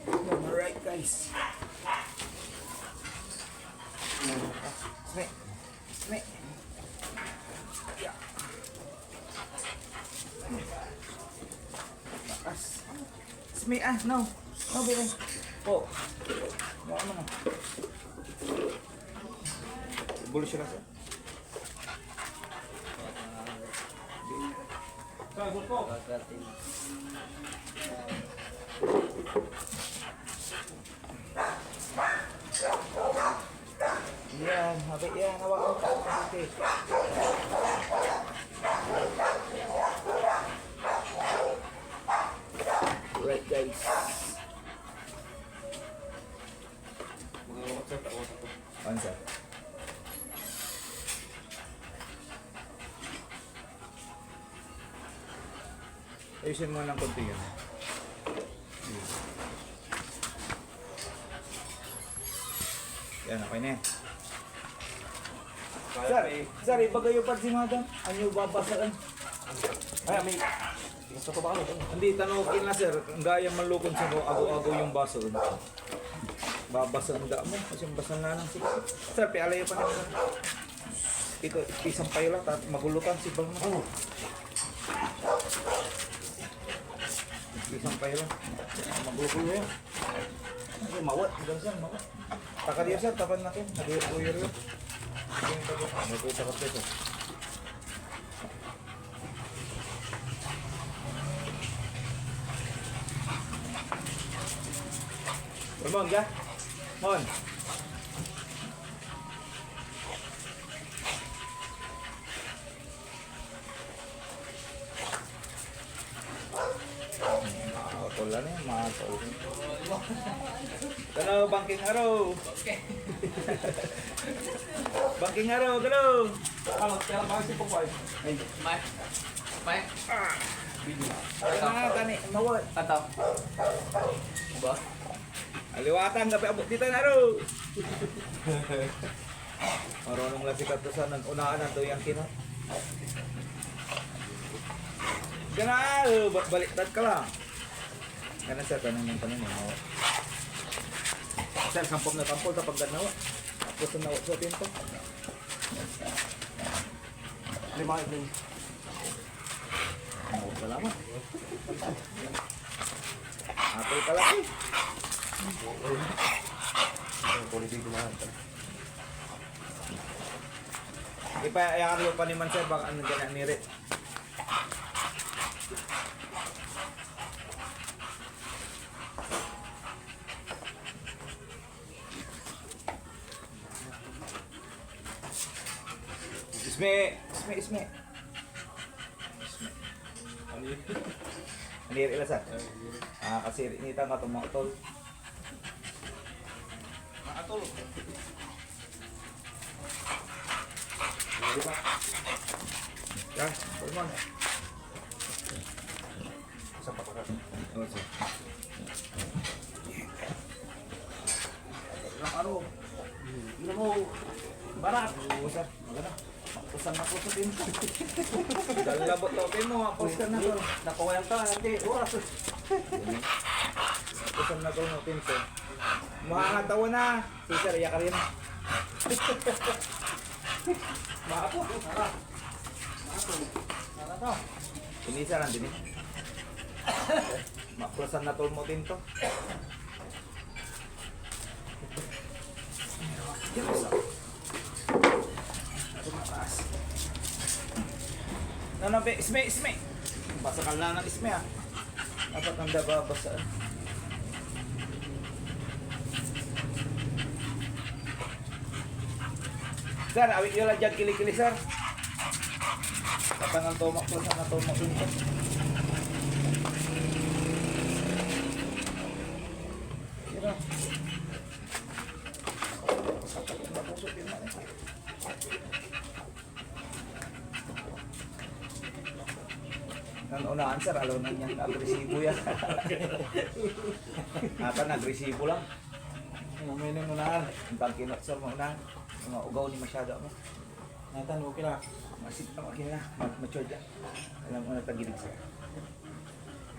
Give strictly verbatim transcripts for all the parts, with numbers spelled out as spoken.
Yan, alright, guys. Smi. Smi. Ya. Taas. Smi, ah, no. No, Billy. Po. Ano, ano? Bulo siya kasi. Yan, habit yan, hawakan ka. Okay. Right, guys. Ano, sir? Ayusin mo ng konti yun. Yan, okay na yan. Sir, sir, ibagay yo pa si madam. Ano yung babasaan? Ay, may, gusto ko ba ako? Hindi, tanong ko na, sir. Ang gaya manlukon, sir, ago-ago yung baso. Babasaan da mo. Kasi yung basa na lang, sir. Sir, pialay pa naman. Ito, isang payo lang, tat-, magulo ka, si Bang. Oo. Isang payo lang. Magulo-gulo yan. Ay, mawat. Hanggang saan, mawat. Taka diyan, sir, tapan natin. Nag-uyer-uyer yun. Sige, tago. May kuya, tapat dito. Ramon, ka? Mon. Mga tol, ano yan, mga tol. Hello, Bangking Aro. Bangking Aro, hello. Ah, magkala pa si Popoy. Ay. May. May. Video. Ano na, kani, mawal. Ato. Ba? Aliwatan, kape abot dito na, Aro. Marunong lang si Katusan, unaan na to yung kina. Gana, eh, ba-, baliktad ka lang. Gana, sir, tanong yung tanong mo. Sir, sampol na sampol, tapos ganawa. Tapos na, so, tinto. Lima, lima. Oh, salamat. Apple pala, eh. Quality ko na. Ipa-, ayakar yo pa ni man, sir, baka ano dyan ang nirit. Isme, isme, isme. Ano yun? Ano yun, Ila, sir? Ah, kasi initan ka itong mga tol. Mga tol. Di ba? Yan, tol mo. Sa patakas. Oo, sir. Ano? Ano mo? Barat. Oo, sir. Maganda. Makusan na ko sa pinto. Dalabot to, pin mo, makusan na ko. Nakuha ka, hindi. Oras. Makusan na ko, no, pinto. Mga tawa na. Si sir, iya ka rin. Mapo. Mapo. Ano to? Inisa lang din eh. Maklasan na tol mo din to. Yan, isa. Ito mataas. Nanabi, isme, isme. Basa ka lang ng isme, ah. Dapat ang daba basa. Sir, awit yo lang dyan, kili-kili, sir. Tatangan tomak to, sana tomak yun. Sira. Nan unaan, sir, alaw na niyan agresibo yan. Atan, agresibo lang. Ano, may nang unaan? Ang pagkinot, sir, maunaan. Mga ugaw ni masyado ako. Natan, okay lang. Masip lang, okay na. Ma-, matured lang. Alam mo na, tagilig, sir.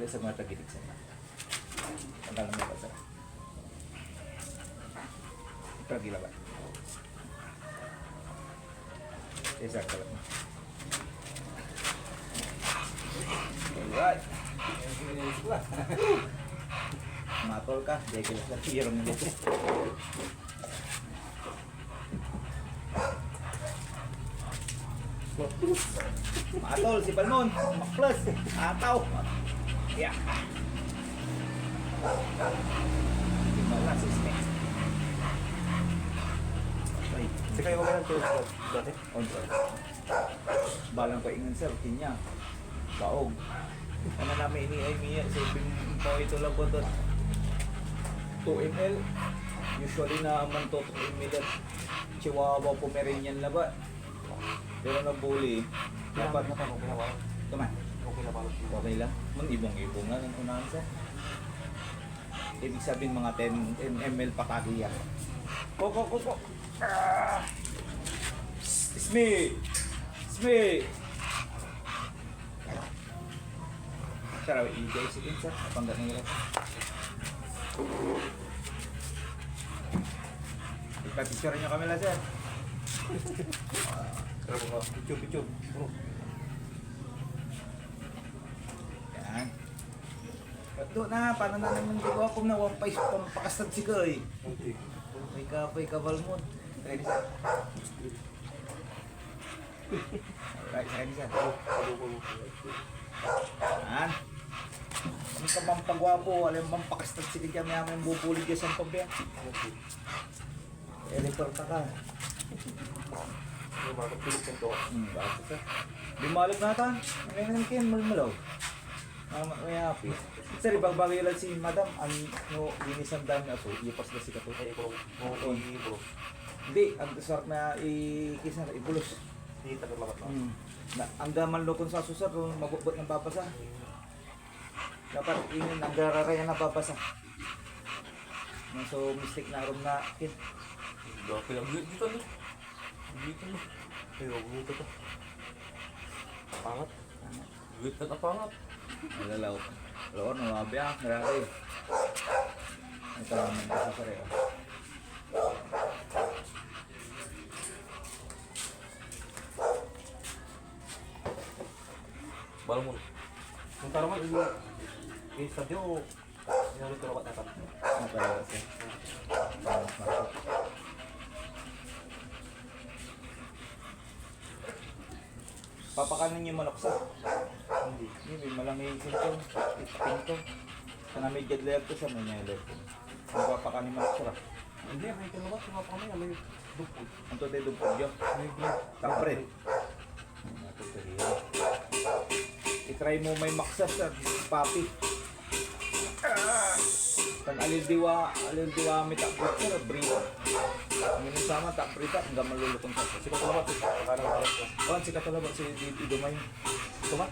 Sa mga tagidik sa mga. Tanggal na may basa. Ito, gila ba? Isa ka lang. Alright. Matol ka, degil ka, tirong dito. Matol si Balmon, makples, ataw. Yeah. Wala si Smith. Ay, hindi kayo magandang tulog dati? On, sir. Balang ko ingen, sir, kinya. Baog. Ano namin ini ay miya, so pin-, pawito lang ko doon. Two M L. Usually na man to two M L at Chihuahua Pomeranian labat. Pero nabuli. Dapat. Okay na ba? Ito man. Okay na ba? Okay lang. Man ibong-ibong na ng unahan, sir. Ibig sabihin, mga ten, ten M L patagi yan. Ko, ko, ko, ko. Ah! Psst, Ismi! Ismi! Sir, awi, igay, sige, sir. Apanggat na yun. Ipapicture niyo kami la, sir. Picture, picture. Bro. Yan. Ito na, paano na naman di ko ako na one piece pampakastad si Goy? Okay. May ka, may kabal mo. Ready, sir? Alright, sa kanya, sir. Yan. Ang kamang pagwapo, alam bang pakastas si kanya, may aming bubulig ya sa pabaya. Eh, refer ka ka. Yung mga tulog ng doon. Hmm, bakit, sir? Di malap na ata. Ang ganyan, Ken, malmalaw. Ah, ma-, may happy. Sir, ibagbagay lang si madam, ang, no, linisan dami aso, ipas na si kato. Ay, bro. Oo, bro. Hindi, ang sarap na i-, kisan, ibulos. Hindi, tagal labat na. Hmm. Na, ang gaman lokon sa aso, sir, kung mabukbot ng babasa. Dapat inin ang gararayan na babasa. Nung so, mistake na arum na, Ken. Dati lang dito, no? Dito, no? Ay, huwag mo ito. Pangat. Pangat. Wait, natapangat. Alalaw. Lord, no, abi, ah, grabe. Ito lang ang gusto sa rin. Balmon. Kung taro mo, yung, yung estadio, yung ito, dapat, dapat. Ano talaga siya? Balmon. Papakanin niyo manok, sir? Hindi. Hindi, may malaki yung pinto. Pinto. Sana may jet lag to, sir, may jet lag to. Ang papakanin manok, sir, ah. Hindi, may kalabas, may papakanin, may dugpog. Anto tayo dugpog yun? May green. Kapre. Ano to, sir, yun? I-try mo may maksa, sir, papi. Tan alil diwa, alil diwa may takbot, sir, brita. Ang inisama, takbrita, hanggang malulukong sa. Sige, salamat, sir. Ano, ano, ano? Oh, sige, salamat, sir. Di, di, dumay. Ito ba?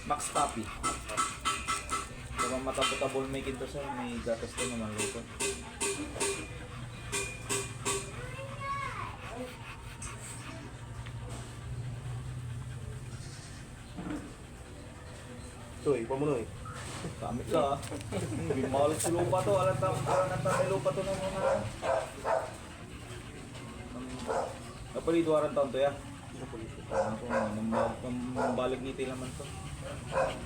Max Papi. Ito ba, matabo-tabo may kinto, sir? May gatas to naman, luto. Toy, iba mo, Noy. Kami ka. Hmm, bimalit sa lupa to. Alam tam-, alam tam may lupa to ng mga, um, kapaliduaran taon to, ya? Ano po yun? Ano po, nambal-, nambalag ni Tila man to.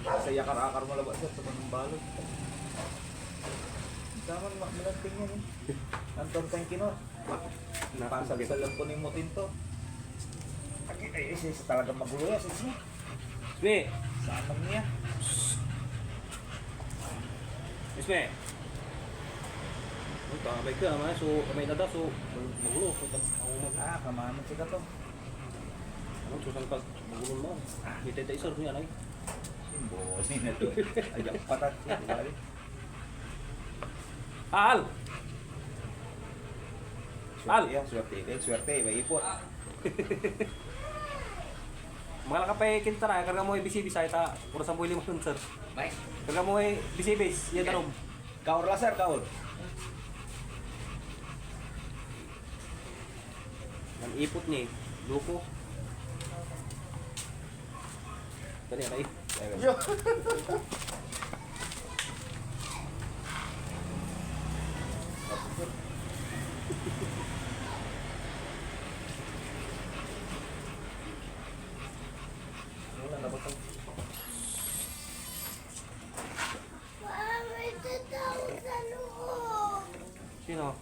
Sa yakar-akar mo labat, sir, sa panambalag. Tama, ma-, malanting yan, eh. Ang tontang kino. Napasalsal lang po ni Mutin to. Ay, ay, isa, isa talaga magulo yan, sis mo. Isme! Sama niya. Isme! Ang kamay ka, ama, so, kamay na da, so, magulo, so, tag-, ang mag- Ah, kamaman sila to. Ano, so, saan pag magulo mo? May teta isor niya, ano, eh? Yung boss niya to. Ayak patat, di ba? Al! Al! Swerte yan, swerte. Eh, swerte, may ipot. Magala ka pa, eh, Kintara, karga mo, eh, bisibis, ay, ta, oras ang buhay lima nun, sir. May? Karga mo, eh, bisibis, yan, tanom. Kaor la, sir, kaor. Ang ipot ni, loko. Dali, aray. Yo. Sino?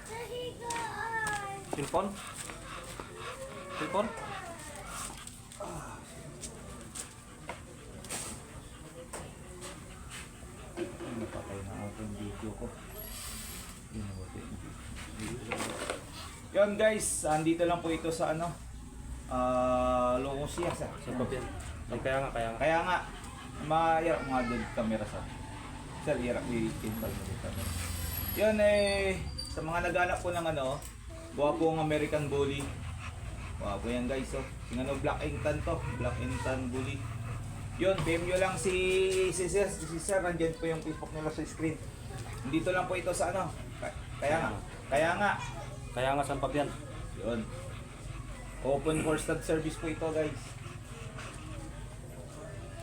Sa higaan. Cellphone? Cellphone? Napatay na ako yung video ko. Yun, okay. Yun, guys, andito lang po ito sa ano, ah, Locos siya, sir. Sa Papian. Ay, kaya nga, kaya nga. Kaya nga, ma-, irap nga doon kamera sa. Sir, irap, i-, i-, camera. Yun, eh, sa mga naghanap po ng ano, gwapong American Bully. Gwapo yan, guys, oh. Yung ano, black and tan to. Black and tan bully. Yun, P M nyo lang si, si Sir, si Sir, andyan po yung Facebook nila sa screen. Dito lang po ito sa ano. Ka-, kaya nga. Kaya nga. Kaya nga, San Fabian. Yun. Open for stud service po ito, guys.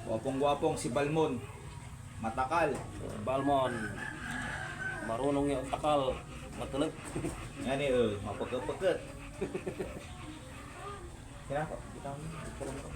Gwapong-gwapong si Balmon. Matakal. Balmon. Marunong yung takal. Matelek. Yan eh, oh, mapekepeket. Kailangan ko, kita mo, picture mo.